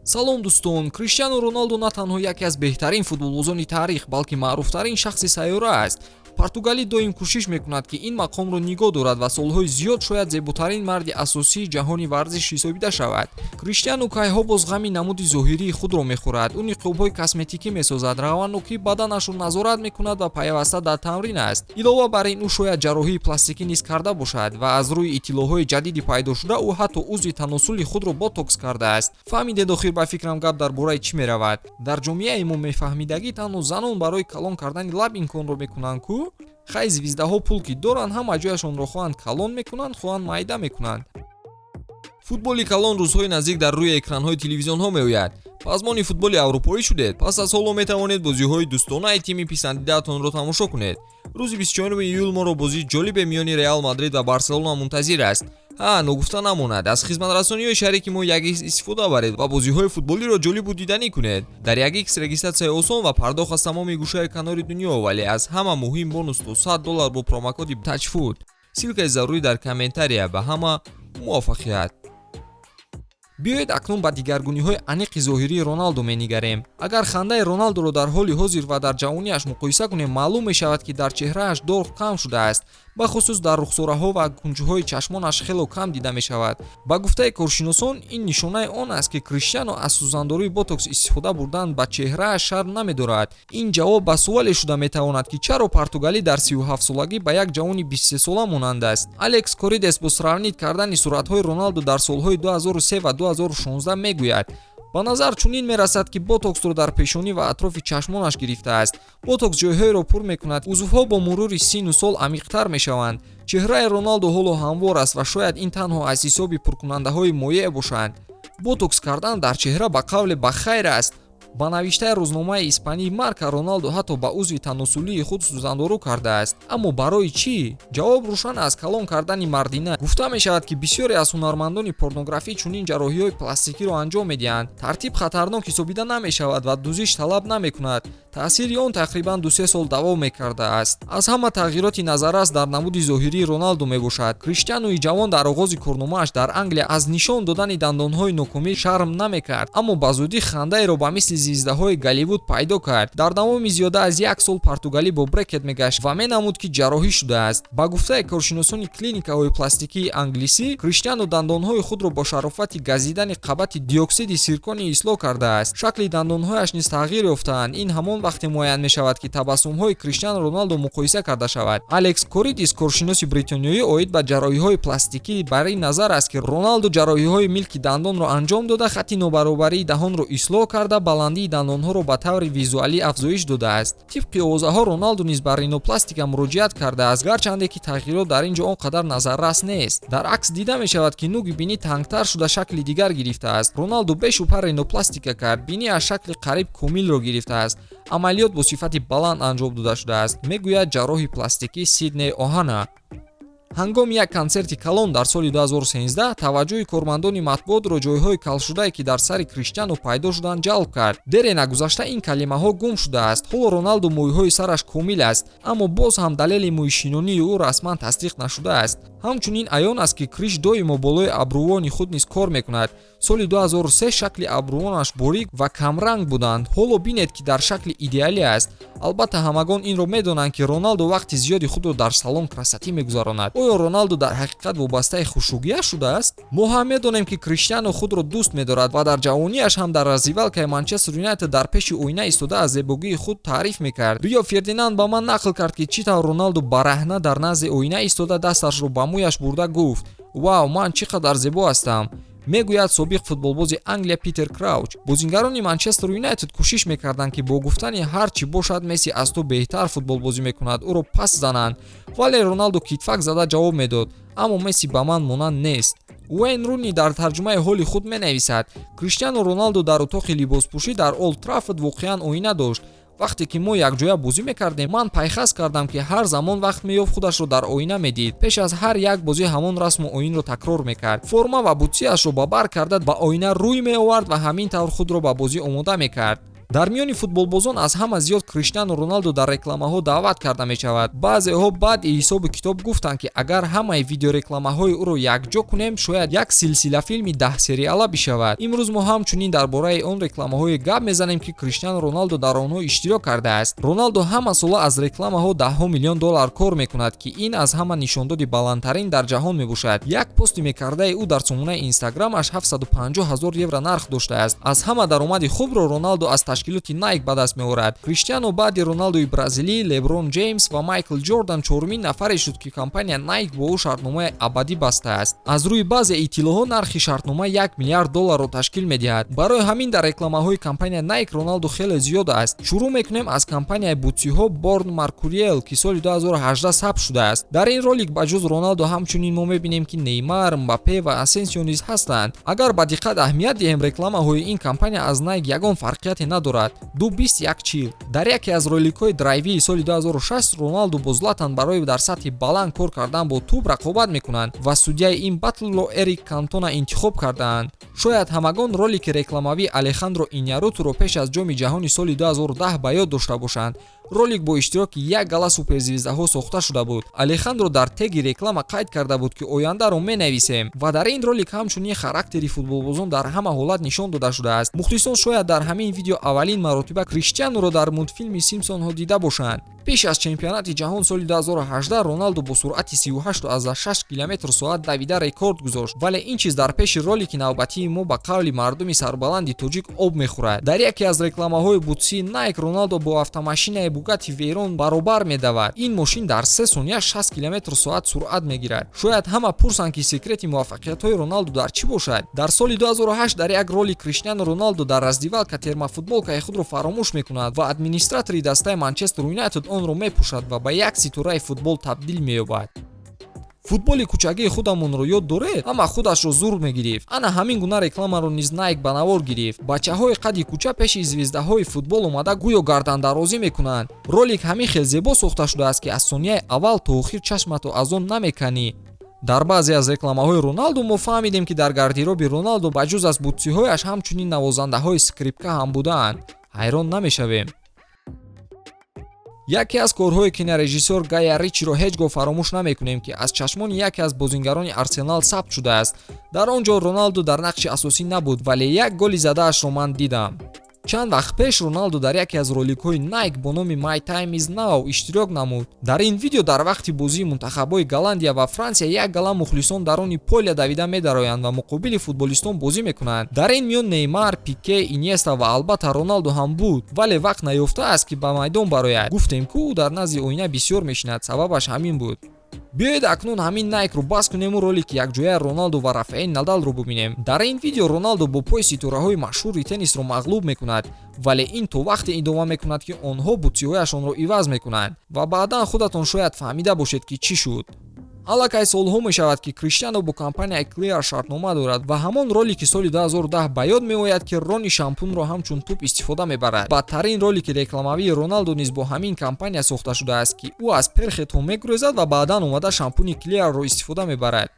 Салом, дӯстон! Криштиану Роналду на танҳо яке аз беҳтарин футболбозони таърих, балки маъруфтарин шахси сайёра аст. Португалӣ доим кӯшиш мекунад, ки ин мақомро нигоҳ дорад ва солҳои зиёд шояд зеботарин марди асосии ҷаҳони варзиш ҳисобида шавад. Криштиану кайҳо боз ғами намуди зоҳирии худро мехӯрад. Ӯ ниқобҳои косметикӣ месозад, раваннокии баданашро назорат мекунад ва пайваста дар тамрин аст. Илова бар ин, ӯ шояд ҷарроҳии пластикӣ низ карда бошад ва аз рӯи иттилоъҳои ҷадиди пайдошуда, ӯ ҳатто узви таносули худро ботокс кардааст. Фаҳмидед охир, ба фикрам, гап дар бораи чӣ меравад. Дар ҷомеаи мо мефаҳмидагӣ танҳо занон барои калон кардани лаб ин корро мекунанд ку. Хай, звездаҳо пул ки доранд, ҳама ҷояшонро хоҳанд калон мекунанд, хоҳанд майда мекунанд. Футболи калон рӯзҳои наздик дар рӯи экранҳои телевизионҳо меояд. Пазмони футболи аврупоӣ шудед? Пас аз ҳоло метавонед бозиҳои дӯстонаи тими писандидаатонро тамошо кунед. Рӯзи 24 июл моро бозии ҷолибе миёни Реал Мадрид ва Барселона мунтазир аст. Ҳа, ногуфта намонад, аз хизматрасониҳои шарики мо 1x истифода баред ва бозиҳои футболиро ҷолибу диданӣ кунед. Дар 1x регистратсияи осон ва пардохт аз тамоми гӯшаю канори дунё, вале аз ҳама муҳим бонус то 100 доллар бо промокоди TAJFOOT. Ссылкаи зарурӣ дар комментария. Ба ҳама муваффақият! Биёед, акнун ба дигаргуниҳои аниқи зоҳирии Роналдо менигарем. Агар хандаи Роналдоро дар ҳоли ҳозир ва дар ҷавониаш муқоиса кунем, маълум мешавад, ки дар чеҳрааш доғ кам шудааст. Бахусус дар рухсораҳо ва кунҷҳои чашмонаш хело кам дида мешавад. Ба гуфтаи коршиносон, ин нишонаи он аст, ки Криштиано аз сӯзандории ботокс истифода бурдан ба чеҳрааш шарм намедорад. Ин ҷавоб ба суоле шуда метавонад, ки чаро португалӣ дар 37-солагӣ ба як ҷавони 23-сола монанд аст. Алекс Коридес бо сравнить кардани суратҳои Роналдо дар солҳои 2003 ва 2016 мегӯяд: «Ба назар чунин мерасад, ки ботоксро дар пешонӣ ва атрофи чашмонаш гирифтааст. Ботокс ҷойҳоеро пур мекунад, узвҳо бо мурури сину сол амиқтар мешаванд. Чеҳраи Роналдо ҳоло ҳамвор аст ва шояд ин танҳо аз ҳисоби пуркунандаҳои моеъ бошанд. Ботокс кардан дар чеҳра, ба қавле, ба хайр аст». Ба навиштаи рӯзномаи испании Марка, Роналдо ҳатто ба узви таносулии худ сӯзандору кардааст. Аммо барои чӣ? Ҷавоб рӯшан аст: калон кардани мардина. Гуфта мешавад, ки бисёре аз ҳунармандони порнографӣ чунин ҷарроҳиҳои пластикиро анҷом медиҳанд. Тартиб хатарнок ҳисобида намешавад ва дузиш талаб намекунад. Таъсири он тақрибан 2-3 сол давом мекардааст. Аз ҳама тағйироти назаррас дар намуди зоҳирии Роналдо мебошад. Криштиануи ҷавон дар оғози корномааш дар Англия аз нишон додани дандонҳои нокомил шарм намекард, аммо ба зудӣ хандаеро ба мисли звездаҳои Голливуд пайдо кард. Дар давоми зиёда аз як сол португалӣ бо брекет мегашт ва менамуд, ки ҷарроҳӣ шудааст. Ба гуфтаи коршиносони клиникаҳои пластикии англисӣ, Криштиану дандонҳои худро бо шарофати газидани қабати диоксиди сирконий ислоҳ кардааст. Шакли дандонҳояш низ тағйир ёфтаанд. Ин ҳамон вақте муайян мешавад, ки табассумҳои Криштиану Роналдо муқоиса карда шавад. Алекс Коридис, коршиноси бритониёӣ оид ба ҷарроҳиҳои пластикӣ, бар ин назар аст, ки Роналдо ҷарроҳиҳои милки дандонро анҷом дода, хатти нобаробарии даҳонро ислоҳ карда, баландии дандонҳоро ба таври визуалӣ афзоиш додааст. Тибқи овозаҳо, Роналдо низ ба ринопластика муроҷиат кардааст, гарчанде ки тағйирот дар ин ҷо он қадар назаррас нест. Дар акс дида мешавад, ки нуги бинӣ тангтар шуда, шакли дигар гирифтааст. Роналдо бешубҳа ринопластика кард. Биниаш шакли қариб комилро гирифтааст. Амалиёт бо сифати баланд анҷом дода шудааст, мегӯяд ҷарроҳи пластикӣ Сидней Оҳана. Ҳангоми як консерти калон дар соли 2013 таваҷҷӯҳи кормандони матбуотро ҷойҳои калшудае, ки дар сари Криштиану пайдо шуданд, ҷалб кард. Дере нагузашта ин калимаҳо гум шудааст. Ҳоло Роналдо мӯйҳои сараш комил аст, аммо боз ҳам далели мӯйшинонии ӯ расман тасдиқ нашудааст. Ҳамчунин аён аст, ки Криш доимо болои абрувони худ низ кор мекунад. Соли 2003 шакли абрувонаш борик ва камранг буданд, ҳоло бинед, ки дар шакли идеалӣ аст. Албатта, ҳамагон инро медонанд, ки Роналдо вақти зиёди худро дар салон красоты мегузаронад. Оё Роналдо дар ҳақиқат вобастаи хушрӯгияш шудааст? Мо ҳам медонем, ки Криштиану худро дӯст медорад ва дар ҷавониаш ҳам дар раздевалкаи Манчестер Юнайтед дар пеши оина истода аз зебогии худ таъриф мекард. Рио Фердинанд ба ман нақл кард, ки чӣ тавр Роналдо бараҳна дар назди оина истода, дасташро ба мӯяш бурда гуфт: «Вау, ман чӣ қадар зебо ҳастам», мегӯяд собиқ футболбози Англия Питер Крауч. Бозингарони Манчестер Юнайтед кӯшиш мекарданд, ки бо гуфтани «ҳар чӣ бошад, Месси аз ту беҳтар футболбозӣ мекунад» ӯро пас зананд, вале Роналдо китфак зада ҷавоб медод: «Аммо Месси ба ман монанд нест». Уэйн Руни дар тарҷумаи ҳоли худ менависад: «Криштиану Роналдо дар утоқи либоспӯшӣ дар Олд Траффорд воқеан оина дошт. Вақте ки мо якҷоя бозӣ мекардем, ман пайхас кардам, ки ҳар замон вақт меёфт, худашро дар оина медид. Пеш аз ҳар як бозӣ ҳамон расму оинро такрор мекард: форма ва бутсиашро ба бар карда, ба оина рӯй меовард ва ҳамин тавр худро ба бозӣ омода мекард». Дар миёни футболбозон аз ҳама зиёд Криштиану Роналдо дар рекламаҳо даъват карда мешавад. Баъзеҳо баъди ҳисобу китоб гуфтанд, ки агар ҳамаи видеорекламаҳои ӯро якҷо кунем, шояд як силсилафилми 10 сериала бишавад. Имрӯз мо ҳамчунин дар бораи он рекламаҳое гап мезанем, ки Криштиану Роналдо дар онҳо иштирок кардааст. Роналдо ҳама сола аз рекламаҳо даҳҳо миллион доллар кор мекунад, ки ин аз ҳама нишондоди баландтарин дар ҷаҳон мебошад. Як пости мекардаи ӯ дар сомонаи Инстаграмаш 750 ҳазор евро нарх доштааст. Аз ҳама даромади хубро Роналдо аз ташкилоти Найк ба даст меорад. Криштиано баъди Роналдои бразилӣ, Леброн Ҷеймс ва Майкл Ҷордан чорумин нафаре шуд, ки компания Найк бо ӯ шартномаи абадӣ бастааст. Аз рӯи баъзе иттилоъҳо, нархи шартнома 1 миллиард долларро ташкил медиҳад. Барои ҳамин дар рекламаҳои компания Найк Роналдо хеле зиёд аст. Шурӯъ мекунем аз компанияи бутсиҳо Борн Маркуриел, ки соли 2018 сабт шудааст. Дар ин ролик ба ҷуз Роналдо ҳамчунин мо мебинем, ки Неймар, Мбаппе ва Асенсио низ ҳастанд. Агар ба диққат аҳамият диҳем, рекламаҳои ин компания аз Найк ягон фарқияте надорад: ду бист як чил. Дар яке аз роликҳои драйвии соли 2006 Роналду бо Златан барои дар сатҳи баланд кор кардан бо тӯб рақобат мекунанд ва судяи ин батлро Эрик Кантона интихоб кардаанд. Шояд ҳамагон ролики рекламавии Алехандро Иньяритуро пеш аз Ҷоми ҷаҳони соли 2010 ба ёд дошта бошанд. Ролик бо иштироки як гала суперзвездаҳо сохта шуда буд. Алехандро дар теги реклама қайд карда буд, ки ояндаро менависем. Ва дар ин ролик ҳамчунин характери футболбозон дар ҳама ҳолат нишон дода шудааст. Мухлисон шояд дар ҳамин видео аввалин маротиба Криштиануро дар мультфилми Симпсонҳо дида бошанд. Пеш аз чемпионати ҷаҳон соли 2018 Роналдо бо суръати 38,6 километр соат давида рекорд гузошт, вале ин чиз дар пеши ролики навбатии мо, ба қавли мардуми сарбаланди тоҷик, об мехӯрад. Дар яке аз рекламаҳои бутсии Найк Роналдо бо автомашинаи Бугати Вейрон баробар медавад. Ин мошин дар 3 сония 60 километр соат суръат мегирад. Шояд ҳама пурсанд, ки секрети муваффақиятҳои Роналдо дар чӣ бошад. Дар соли 2008 дар як ролик Криштиану Роналдо дар раздевалка термофутболкаи худро фаромӯш мекунад ва администратори дастаи Манчестер Юнайтед онро мепӯшад ва ба як ситораи футбол табдил меёбад. Футболи кӯчагии худамонро ёд доред? Ҳама худашро зур мегирифт. Ана ҳамин гуна рекламаро низ Найк ба навор гирифт. Бачаҳои қади кӯча пеши звездаҳои футбол омада, гӯё гардандарозӣ мекунанд. Ролик ҳамин хел зебо сохта шудааст, ки аз сонияи аввал то охир чашматро аз он намеканӣ. Дар баъзе аз рекламаҳои Роналдо мо фаҳмидем, ки дар гардероби Роналдо ба ҷуз аз бутсиҳояш ҳамчунин навозандаҳои скрипка ҳам будаанд. Ҳайрон намешавем. Яке аз корҳои кинорежиссёр Гая Ричиро ҳеҷ гоҳ фаромӯш намекунем, ки аз чашмони яке аз бозингарони Арсенал сабт шудааст. Дар он ҷо Роналдо дар нақши асосӣ набуд, вале як голи задаашро ман дидам. Чанд вақт пеш Роналдо дар яке аз роликҳои Найк бо номи My Time is Now иштирок намуд. Дар ин видео дар вақти бозии мунтахабҳои Голландия ва Франсия як гала мухлисон даруни поля давида медароянд ва муқобили футболистон бозӣ мекунанд. Дар ин миён Неймар, Пике, Иньеста ва албатта Роналдо ҳам буд, вале вақт наёфтааст, ки ба майдон барояд. Гуфтем, ку ӯ дар назди оина бисёр мешинад, сабабаш ҳамин буд. Биёед, акнун ҳамин Найкро бас кунему ролики якҷояи Роналдо ва Рафаэл Надалро бубинем. Дар ин видео Роналдо бо пой ситораҳои машҳури теннисро мағлуб мекунад, вале ин то вақте идома мекунад, ки онҳо бутсиҳояшонро иваз мекунанд, ва баъдан худатон шояд фаҳмида бошед, ки чӣ шуд. Аллакай солҳо мешавад, ки Криштиано бо компанияи Clear шартнома дорад ва ҳамон ролики соли 2010 ба ёд меояд, ки Рони шампунро ҳамчун тӯб истифода мебарад. Бадтарин ролики рекламавии Роналдо низ бо ҳамин компания сохта шудааст, ки ӯ аз перхетҳо мегурезад ва баъдан омада шампуни Clearро истифода мебарад.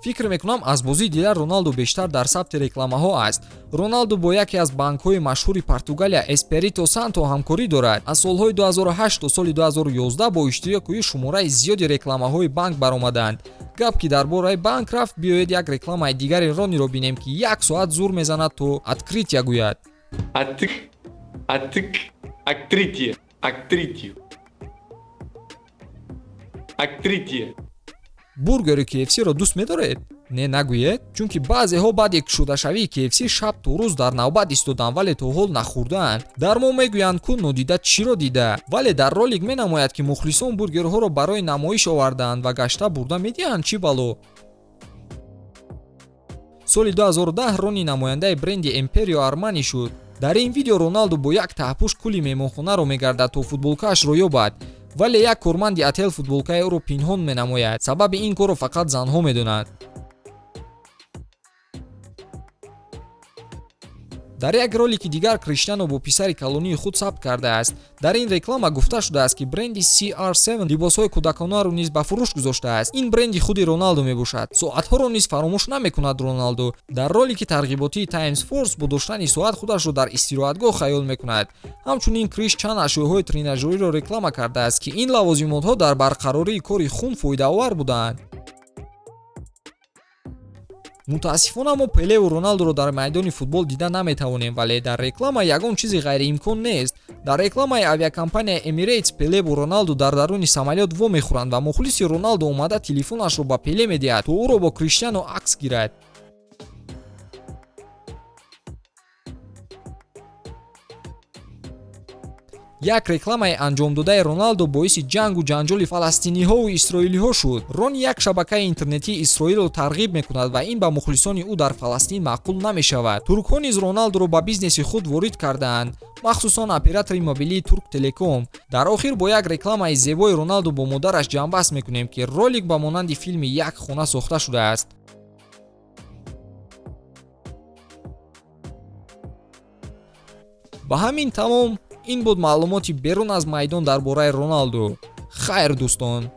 Фикр мекунам, аз бозӣ дида Роналдо бештар дар сабти рекламаҳо аст. Роналдо бо яке аз банкҳои машҳури Португалия, Эсперито Санто, ҳамкорӣ дорад. Аз солҳои 2008 то соли 2011 бо иштироки ӯ шумораи зиёди рекламаҳои банк баромаданд. Гап ки дар бораи банк рафт, биёед, як рекламаи дигари Рониро бинем, ки як соат зур мезанад, то «открытие» гӯяд. Открытие, открытие, открытие. Бургери KFC-ро дӯст медоред? Не нагӯед, чунки баъзеҳо баъди кушодашавии KFC шаб то рӯз дар навбат истоданд, вале то ҳол нахӯрдаанд. Дар мо мегӯянд ку нодида чиро дида, вале дар ролик менамояд, ки мухлисон бургерҳоро барои намоиш овардаанд ва гашта бурда медиҳанд. Чӣ бало! Соли 2010 Рони намояндаи бренди Эмперио Армани шуд. Дар ин видео Роналдо бо як таҳпӯш кули меҳмонхонаро мегардад, то футболкаашро ёбад, вале як корманди отел футболкаи ӯро пинҳон менамояд. Сабаби ин корро фақат занҳо медонад. Дар як ролики дигар Криштиано бо писари калонии худ сабт кардааст. Дар ин реклама гуфта шудааст, ки бренди CR7 либосҳои кӯдаконаро низ ба фурӯш гузоштааст. Ин бренди худи Роналдо мебошад. Соатҳоро низ фаромӯш намекунад Роналдо. Дар ролики тарғиботии Times Force бо доштани соат худашро дар истироҳатгоҳ хаёл мекунад. Ҳамчунин Криш чанд ашёҳои тренажёриро реклама кардааст, ки ин лавозимотҳо дар барқарории кори хун фоидаовар буданд. Мутаассифона, мо Пелеву Роналдоро дар майдони футбол дида наметавонем, вале дар реклама ягон чизи ғайриимкон нест. Дар рекламаи авиакомпания Эмирейтс Пелеву Роналдо дар даруни самолёт вомехӯранд ва мухлиси Роналдо омада телефонашро ба Пеле медиҳад, то ӯро бо Криштиано акс гирад. Як рекламаи анҷомдодаи Роналдо боиси ҷангу ҷанҷоли фаластиниҳову исроилиҳо шуд. Рони як шабакаи интернетии Исроилро тарғиб мекунад ва ин ба мухлисони ӯ дар Фаластин маъқул намешавад. Туркҳо низ Роналдоро ба бизнеси худ ворид кардаанд, махсусан оператори мобилии Турк Телеком. Дар охир бо як рекламаи зебои Роналдо бо модараш ҷамъбаст мекунем, ки ролик ба монанди филми як хона сохта шудааст. Ба ҳамин тамом. Ин буд маълумоти берун аз майдон дар бораи Роналду. Хайр, дӯстон.